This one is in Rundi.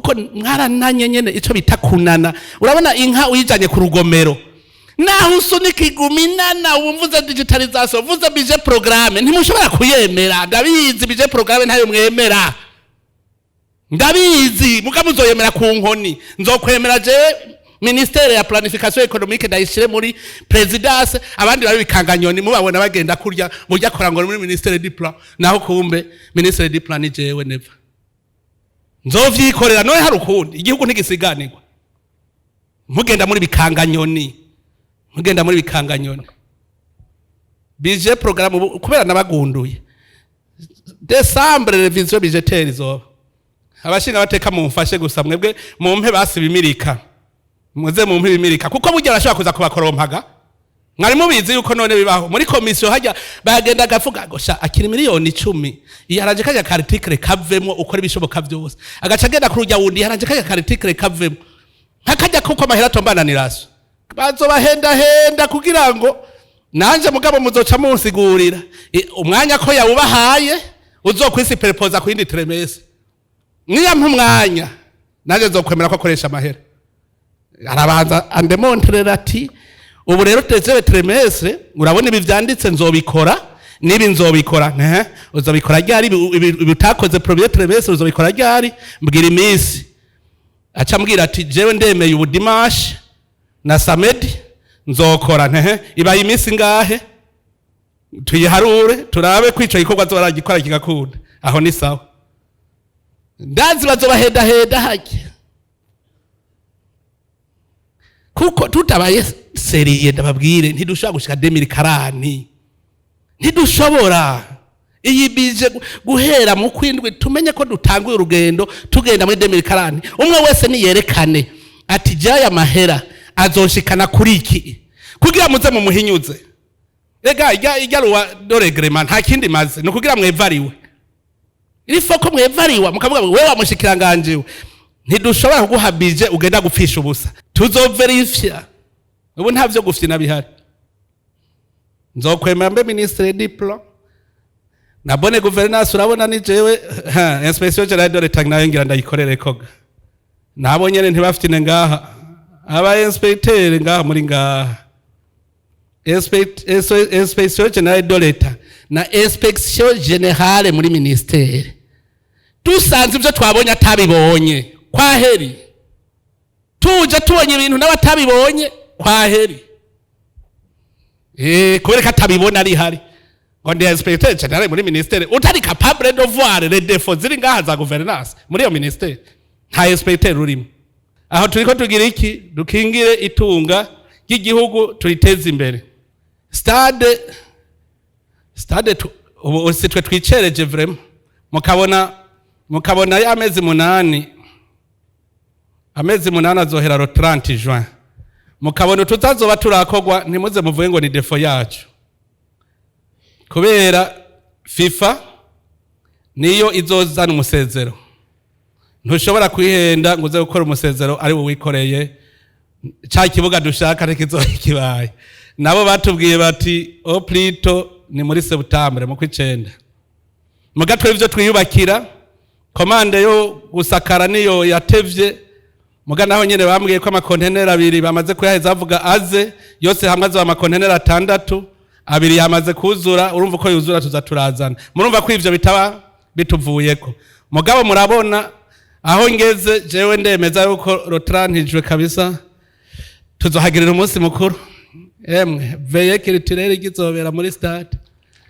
Kuko mwarananye nyene, ico bita kunana. Urabona inka uyijanye ku rugomero, naho usunika iguma inana. Ubu mvuze digitalisation, mvuze budget programme, ntimushobora kuyemera. Ndabizi, budget programme ntayo mwemera, ndabizi. Muga muzoyemera ku nkoni. Nzokwemera jewe ministère ya planification économique ndayishire muri présidence, abandi babe bikanganyoni. Mubabona bagenda kurya mujya akora ngo muri ministère du plan, naho kumbe ministère du plan ni jewe Neva. Nzovyikorera. None hari ukundi? Igihugu ntigisiganirwa. Mugenda muri bikanganyoni, mugenda muri bikanganyoni. Budget programme ubu kubera nabagunduye, décembre révision budgétaire izoba. Abashinga bateka mumfashe gusa, mwebwe mumpe basi ibimirika, muze mumpe ibimirika, kuko burya barashobora kuza kubakorompaga. Mwari mubizi yuko none bibaho muri komisiyo hajya bagenda agavuga ngo sha akiri miliyoni 10, yaraje kajya ka article kavemo, ukora ibishoboka byose. Agaca agenda kurujya wundi, yaraje kajya ka article kavemo, nkakajya kuko amahera atombananiraso. Bazobahendahenda kugira ngo nanje mugabo muzoca munsigurira umwanya ko yawubahaye uzokwisuperposa ku yindi trimestre. Niyampa umwanya, nanjye nzokwemera ko akoresha amahera. Arabanza andémontrera ati: "Ubu rero deuxième trimestre, urabona ibi vyanditse, nzobikora nibi, nzobikora." Ehe, uzobikora ryari? Ibi utakoze premier trimestre uzobikora ryari? Mbwira iminsi. Aca ambwira ati: "Jewe ndemeye, ubu dimanche na samedi nzokora." Ntehe, ibaye iminsi ngahe? Tuyiharure turabe ko ico gikorwa azoragikora kigakunda. Aho ni sawa. Ndazi bazobahendahenda hajya, kuko tutabaye sérieux, ndababwire, ntidushobora gushika 2040, ntidushobora. Iyi bije guhera mu kwindwi, tumenye ko dutanguye urugendo tugenda muri 2040. Umwe wese niyerekane ati: "Jaya mahera azoshikana kuri iki," kugira muze mumuhinyuze. Ega ijya loi de règlement nta kindi maze, ni ukugira mwevariwe. Il faut ko mwevariwa, mukavuga ngo: "Wewe wamushikiranganje we, ntidushobora kuguha budget ugenda gupfisha ubusa." Tuzoverifya. Ubu nta vyo gufyina bihari. Nzokwemera mbe ministre du plan na bonne gouvernance. Urabona ni jewe inspection générale de l'État nayo ngira ndayikorere koga. Nabo nyene ntibafitine ngaha, aba inspecteur ngaha muri ngaha, inspection générale de l'État na inspection générale muri ministère. Dusanze ibyo twabonye atabibonye, kwaheri. Tuje tubonye ibintu n'abatabibonye, kwaheri. Kubera ko atabibona ari hari ngo ndi inspecteur général muri ministère, utari capable de voir les défauts ziri ngaha za gouvernance muri iyo ministère, nta inspecteur urimo. Aho turiko tugira iki? Dukingire itunga ry'igihugu, turiteze imbere. Stade ubu si twe twicereje vraiment. Mukabona ya amezi 8, amezi 8 azohera le 30 juin, mukabona tutazoba turakogwa, ntimuze muvuge ngo ni défaut yacu, kubera FIFA niyo izozana umusezero. Ntushobora kwihenda ngo uze gukora umusezero ari wowe wikoreye cya kibuga dushaka, ntikizoba kibaye. Nabo batubwiye bati: "Au plus tôt ni muri septembre, mu kw'icenda." Muga twebwe ivyo twiyubakira, commande yo gusakara niyo yatevye. Muga naho nyene bambwiye ko amakonteneri 2 bamaze kuyaheza, bavuga aze yose hamwe azoba amakonteneri 6, 2 yamaze kuzura. Urumva uko yuzura tuza turazana. Murumva ko ivyo bitaba bituvuyeko. Mugabo murabona aho ngeze jewe, ndemeza yuko le 30 juin kabisa tuzohagirira umunsi mukuru. Emwe, veillée culturelle igizobera muri stade.